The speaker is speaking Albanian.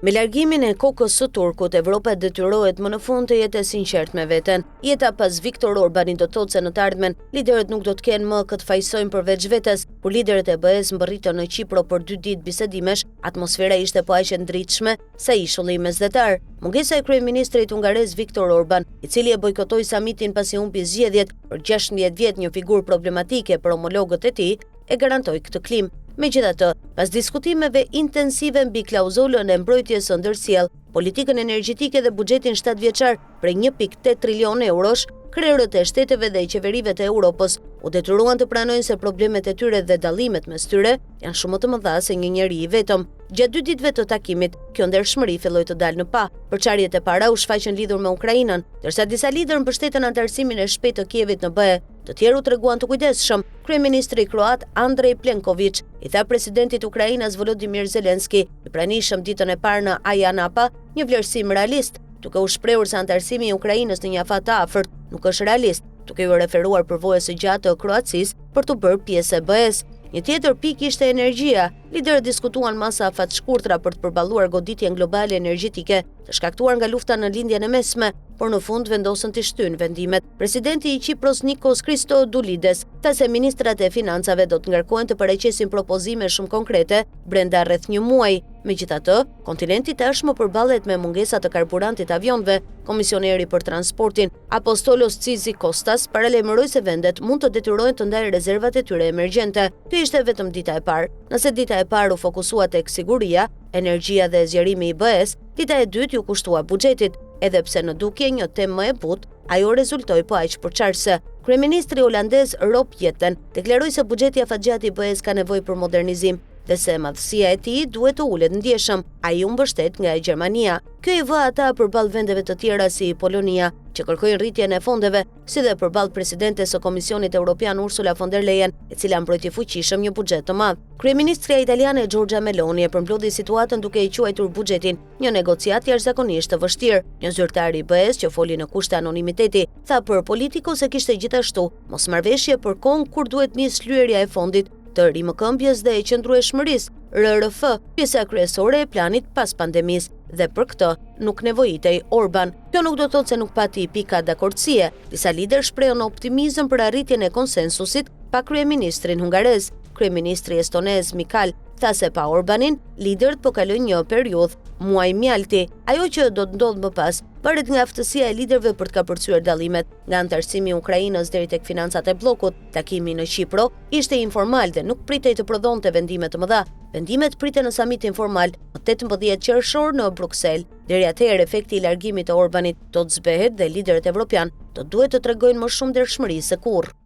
Me largimin e kokës së turkut, Evropa detyrohet më në fund të jetë e sinqertë me veten. Jeta pas Viktor Orbanit do të thotë se në të ardhmen, liderët nuk do të kenë më kë të fajësojnë përveç vetes. Kur liderët e BE-së mbërritën në Qipro për dy ditë bisedimesh, atmosfera ishte po aq e ndritshme sa ishulli mesdhetar. Mungesa e kryeministrit hungarez Viktor Orban, i cili e bojkotoi samitin pasi humbi zgjedhjet për 16 vjet një figurë problematike për homologët e tij, e garantoi këtë klimë. Megjithatë, pas diskutimeve intensive mbi klauzolën e mbrojtjes së ndërsjellë, politikën energjetike dhe buxhetin shtatëvjeçar prej 1.8 trilion eurosh, krerët e shteteve dhe qeverive të Europës u detyruan të pranojnë se problemet e tyre dhe dallimet mes tyre janë shumë më të mëdha se një njeri i vetëm. Gjatë dy ditëve të takimit, kjo ndershmëri filloi të dalë në pah. Përçarjet e para u shfaqën lidhur me Ukrainën, ndërsa disa liderë mbështetën anëtarësimin e shpejtë të Kievit në BE. Të tjerë u treguan të kujdesshëm. Kryeministri kroat Andrej Plenković i tha presidentit ukrainas Volodymyr Zelensky, i pranishëm ditën e parë në Agia Napa, një vlerësim realist, duke u shprehur se anëtarësimi i Ukrainës në një afat të afërt nuk është realist, duke iu referuar përvojës së gjatë të Kroacisë për t'u bërë pjesë e BE-së. Një tjetër pikë ishte energjia. Liderët diskutuan masa afatshkurtra për të përballuar goditjen globale energjetike të shkaktuar nga lufta në Lindjen e Mesme, por në fund vendosën t'i shtyjnë vendimet. Presidenti i Qipros Nikos Christodoulides tha se ministrat e financave do të ngarkohen të paraqesin propozime shumë konkrete brenda rreth një muaji. Megjithatë, kontinenti tashmë përballet me mungesa të karburantit të avionëve. Komisioneri për transportin, Apostolos Tzitzikostas, paralajmëroi se vendet mund të detyrohen të ndajnë rezervat e tyre emergjente. Kjo ishte vetëm dita e parë. Nëse dita e parë u fokusua tek siguria, energjia dhe zgjerimi i BE-së, dita e dytë iu kushtua buxhetit, edhe pse në dukje një temë më e butë, ajo rezultoi po aq përçarëse. Kryeministri holandez Rob Jetten deklaroi se buxheti afatgjatë i BE-së ka nevojë për modernizim dhe se madhësia e tij duhet të ulet ndjeshëm. Ai u mbështet nga Gjermania. Kjo i vë ata përballë vendeve të tjera si Polonia, që kërkojnë rritjen e fondeve, si dhe përballë presidentes së Komisionit Europian Ursula von der Leyen, e cila mbrojti fuqishëm një buxhet të madh. Kryeministrja italiane Giorgia Meloni e përmblodhi situatën duke e quajtur buxhetin një negociatë jashtëzakonisht të vështirë. Një zyrtar i BE-së që foli në kushte anonimiteti, tha për Politico se kishte gjithashtu mosmarrëveshje për kohën kur duhet nisë shlyerja e fondit të rimëkëmbjes dhe qëndrueshmërisë, RRF, pjesa kryesore e planit pas pandemisë, dhe për këtë nuk nevojitej Orban. Kjo nuk do të thotë se nuk pati pika dakordësie. Disa liderë shprehën optimizëm për arritjen e konsensusit pa kryeministrin hungarez. Kryeministri estonez Michal tha se pa Orbanin, liderët po kalojnë një periudhë muaj mjalti. Ajo që do të ndodhë më pas varet nga aftësia e liderëve për të kapërcyer dallimet, nga anëtarësimi i Ukrainës deri tek financat e bllokut. Takimi në Qipro ishte informal dhe nuk pritej të prodhonte vendime të mëdha. Vendimet priten në samitin formal më 18 qershor në Bruksel. Deri atëherë efekti i largimit të Orbanit do të zbehet dhe liderët evropianë do duhet të tregojnë më shumë ndershmëri se kurrë.